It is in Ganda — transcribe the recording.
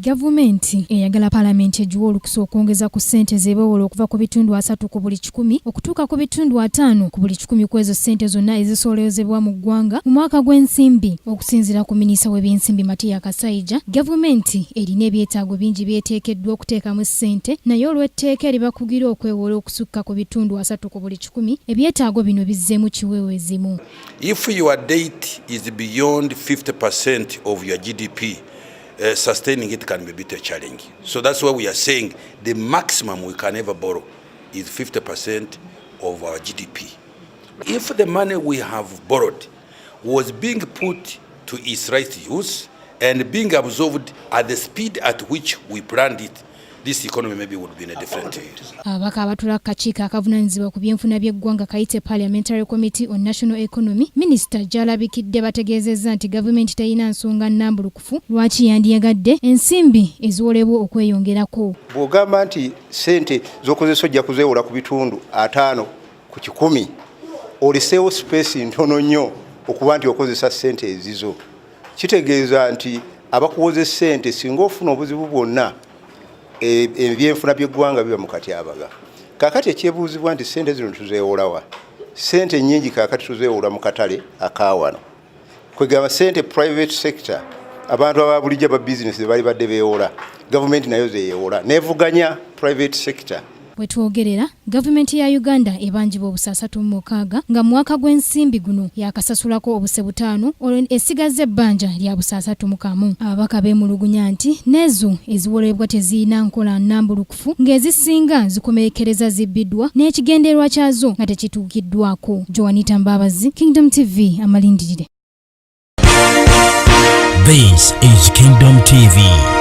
Gavumenti eyagala Palamenti egiwe olukusa okwongeza ku ssente zebeewola okuva ku bitundu 30 ku buli kikumi okutuuka ku bitundu 50 ku buli kikumi ku ezo ssente zonna ezisooloozebwa mu ggwanga mu mwaka gw'ensimbi. Okusinziira ku minisita w'ebyensimbi Matia Kasaija, gavumenti erina ebyetaago bingi by'eteekeddwa okuteekamu ssente naye olw'etteeka eribakugira okwewola okusukka ku bitundu 30 ku buli kikumi, ebyetaago bino bizzeemu kiwewezimu. If your debt is beyond 50% of your GDP, sustaining it can be a bit a challenge. So that's why we are saying the maximum we can ever borrow is 50% of our GDP. If the money we have borrowed was being put to its right use and being absorbed at the speed at which we planned it, this economy maybe would be in a different. Ababaka abatula ku kakiiko akavunaanyizibwa ku byenfuna by'eggwanga kayite Parliamentary Committee on National Economy, minisita gy'alabikidde bategeezezza nti gavumenti terina nsonga nnambulukufu lwaki yandiyagadde ensimbi eziwolebwa okweyongerako. Bw'ogamba nti ssente z'okozesa ojja kuzeewola ku bitundu 50%, oleseewo space ntono nnyo okuba nti okozesa ssente ezizo. Kitegeeza nti abakuwoza ssente, singa ofuna obuzibu bwonna, ebyenfuna by'eggwanga biba mu katyabaga. Kaakati ekyebuuzibwa nti ssente zino tuzeewolawa? Ssente nnyingi kaakati tuzeewola mu katale akawano, kwegamba ssente private sector, abantu aba bulijjo aba bizinesi ze bali badde beewola, gavumenti nayo zeyeewola nevuganya private sector. We twogerera, gavumenti ya Uganda ebanjibwa obuse 36, nga mu mwaka gw'ensimbi guno yakasasulako obuse 5, olwo esigazza ebbanja lya buse 31. Ababaka beemulugunya nti n'ezo eziwolebwa tezirina nkola nnambulukufu, ng'ezisinga zikomerekereza zibbiddwa n'ekigendererwa kyazo nga tekituukiddwako. Joanita Mbabazi, Kingdom TV, amalindirire. This is Kingdom TV.